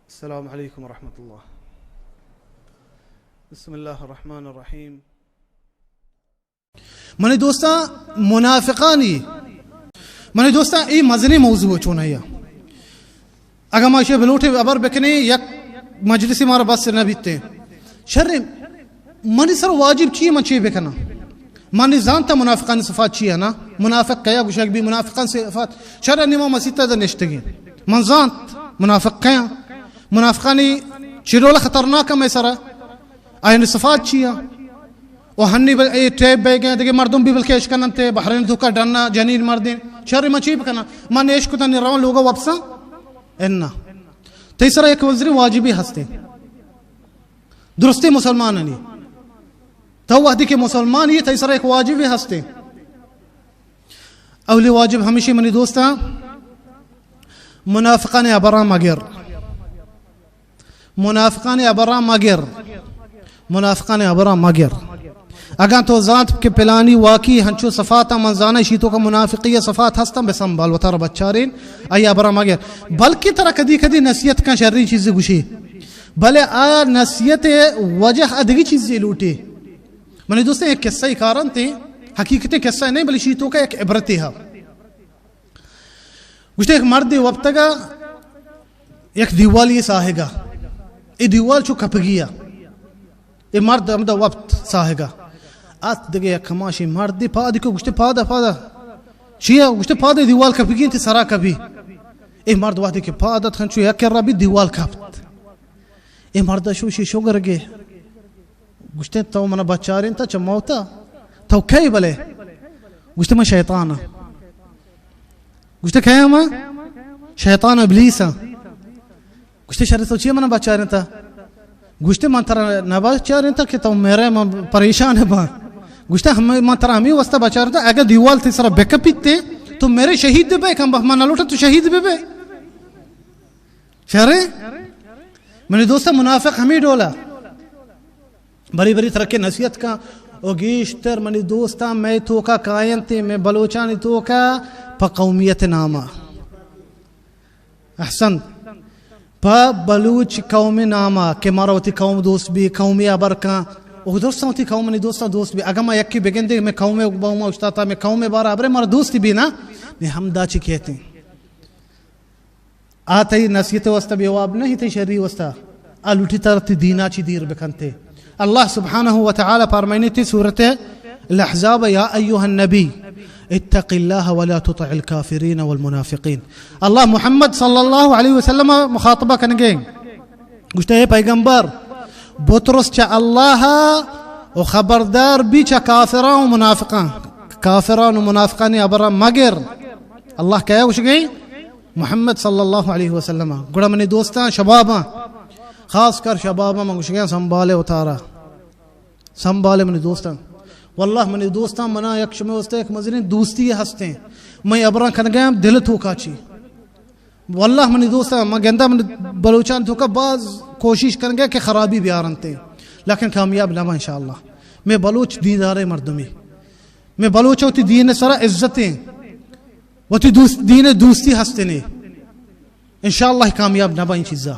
السلام علیکم ورحمۃ اللہ۔ بسم اللہ الرحمن الرحیم۔ منی دوستاں، منافقانی، منی دوستاں، اے مزنیں موضوع چون ہے۔ اگاں ما ایشی بلوٹیں ہبر بکنیں، یک مجلسی مارا بس نہ بیتیں۔ شر، منی سر واجب چی، من چی بکناں؟ من نی زانتا منافقانی صفات چی ہے نا؟ منافق کیا گوشگ بی؟ منافقان صفات، شر، نی ما مسیت ءَ نشتگیں۔ من زانت منافق کیا، منافقانی چی ڈول خطرناک ہے مئے سرا، آیانی صفات چی ہے؟ و ہنی بل-، اے ٹیپ بیگیں، دگہ مردم بھی بلکہ اشکننتے، بحرین دھوکا ڈنا جنین مردین۔ شر، من چی بکناں؟ من ایش کتن روان لوگا وپساں؟ انا۔ تئی سرا یک وزری واجبی ہستے۔ درستی مسلمانانی۔ تو وحدی کہ مسلمانی، تئی سرا یک واجبی ہستے۔ اولی واجب ہمیشی منی دوستاں، منافقانی ہبراں مگر۔ منافقانی ہبراں مگر۔ منافقانی ہبراں مگر۔ اگاں تو زانت کہ پلانی واقعی ہنچو صفات من زاناں، اشی توکا منافقی صفات ہستن، بسنبال وتارا بچارین، آئی ہبراں مگر۔ بلکہ ترا کدی کدی نصیحت کن، شریں چیزے گوشی، بلے آ نصیحت وجہ ادگی چیزے لوٹی۔ منی دوستیں، یک قصہ کارنتے، حقیقتیں قصہ نہیں، بلے اشی توکا یک عبرتے ہا۔ گوشتے، یک مردے وپتگا یک دیوالی ساہگا۔ اے دیوال چو کپگیا۔ اے مرد ہمدا وپت ساہگا۔ ات دگہ یک کماشی مردے پادی کو، گوشتے، پادا، پادا۔ چیا؟ گوشتے، پادا، دیوال کپگی انت، سرا کپی۔ اے مرد وحدی کہ پاد ات، ہنچو یک کرا بی دیوال کپت۔ اے مرد شوشی شوگرگے۔ گوشتے، تو منا بچارینتا چہ موتا؟ تو کئے بلے؟ گوشتے، من شیطان ہاں۔ گوشتے، کئے ہاں من؟ شیطان ابلیس ہاں۔ گوشتے، شر، تو چی منا بچارینتا؟ گوشتے، من ترا نہ بچارینتا کہ تو میرے، من پریشان باں۔ گوشتے، ہم، من ترا ہمیں واسطہ بچارینتا، اگر دیوال تئی سرا بکپیتے تو میرے شہید بے، کم بخت، من نہ لوٹا تو شہید بے بے۔ شریں؟ منی دوستاں، منافق ہمیں ڈولا۔ بری بری ترکے نصیحت کن۔ او گیشتر منی دوستاں، مئے توکا کاینتے، مئے بلوچانی توکا پہ قومیت ناما۔ احسن۔ پہ بلوچ قوم ناما کہ مارا وتی قوم دوست بی، قومی ہبر کن۔ او درستاں وتی قوم منی دوستاں دوست بی۔ اگاں ما یکی بگندے، مئے قوم با ما اشتاتا، مئے قوم بارا ہبرے مارا دوستی بی نا، نے ہمدا چی کہتے ہیں۔ آ تئی نصیحت واسطہ بے واب نہیں، تئی شری واسطہ۔ آ لوٹی تر تی دینا چی دیر بکنتے۔ اللہ سبحانہ و تعالی فرمائنی تی سورت الاحزاب، یا ایها النبی اتق اللہ ولا تطع الکافرین والمنافقین۔ اللہ محمد صلی اللہ علیہ وسلم مخاطبہ کنگے۔ گوشتے، اے پیغمبر، بترس چہ اللہ و خبردار بی چہ کافراں و منافقاں۔ کافران و منافقانی ہبراں مگر۔ اللہ کیا گوشگے؟ محمد صلی اللہ علیہ وسلم۔ گڑا منی دوستاں، شباباں، خاص کر شباباں، من گوشگاں، سنبھالے وتارا، سنبھالے منی دوستاں۔ واللہ منی دوستاں، منا یک شمے واسطہ یک مزنیں دوستی ہستیں۔ من ابراں کنگاں دل توکا چی۔ واللہ منی دوستاں، من گنداں من بلوچان توکا باز کوشش کنگا کہ خرابی بیارنتے، لیکن کامیاب نہ باں انشاءاللہ۔ میں بلوچ دینداریں مردمی، میں بلوچ وتی دین سرا عزتیں۔ وتی دوست، دین دوستی ہستنے۔ انشاءاللہ کامیاب نہ بائیں چیزا۔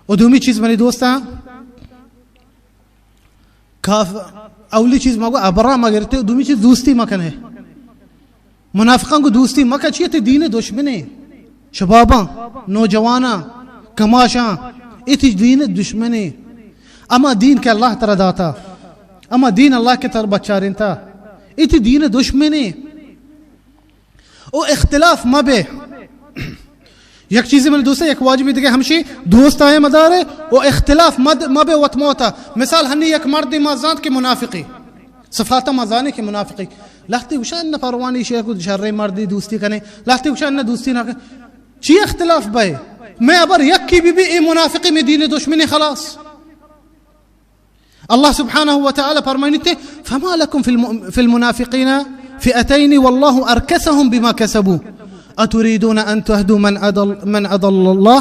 و دومی چیز منی دوستاں، کاف-، اولی چیز ما گو ابرا مگرتے، دومی چیز دوستی مکنے۔ منافقاں گو دوستی مکن، چیئے تی دین دشمنے۔ شباباں، نوجواناں، کماشاں، اے تی دین دشمنے۔ اما دین کہ اللہ ترا داتا، اما دین اللہ کہ تر بچارینتا، اے تی دین دشمنے۔ او اختلاف مبے۔ یک چیزے من دوستا، یک واجبی دیگه ہمشی، دوست آئے مدارے، او اختلاف مد-، مبے وت موتا۔ مثال ہنی یک مردی ما زانت کہ منافقی، صفاتا ما زانے کہ منافقی۔ لہتے گوشا نہ پروانی شیخ شر مردی دوستی کنے، لہتے گوشا نہ دوستی نہ کنے۔ چی اختلاف بے؟ میں ابر یکی بی بی اے منافقی میں دین دشمنی خلاص۔ اللہ سبحانہ و تعالی فرمائنیتے، فما لكم في الم-، في المنافقين فئتين والله أركسهم بما كسبوا أتريدون أن تهدوا من أضل، من أضل الله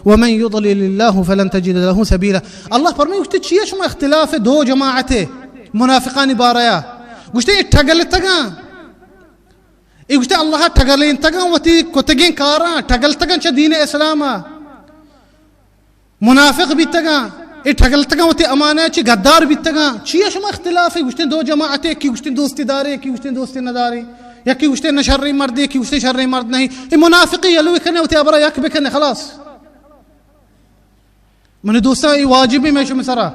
ومن يضلل الله فلن تجد له سبيلا۔ اللہ فرمائے، گوشتے چیئے شما اختلاف دو جماعت منافقانی باریا؟ گوشتے اے ٹگلتگاں، اے گوشتے اللہ ٹگلینتگاں وتی کتگیں کاراں، ٹگلتگاں چہ دین اسلام۔ منافق بیتگاں، اے ٹگلتگاں وتی امانہ چی، غدار بیتگاں۔ چیا شما اختلاف ہے؟ گوشتیں دو جماعت ہے، کی گوشتیں دوستی دارے، کی گوشتیں دوستی ندارے، یا کی گوشتیں نہ شریں مردے، کی گوشتیں شریں مرد نہیں۔ اے منافقی یلو کنے، وتی ابرا یک بکنے، خلاص۔ منی دوستاں، اے واجبی میں شما سرا۔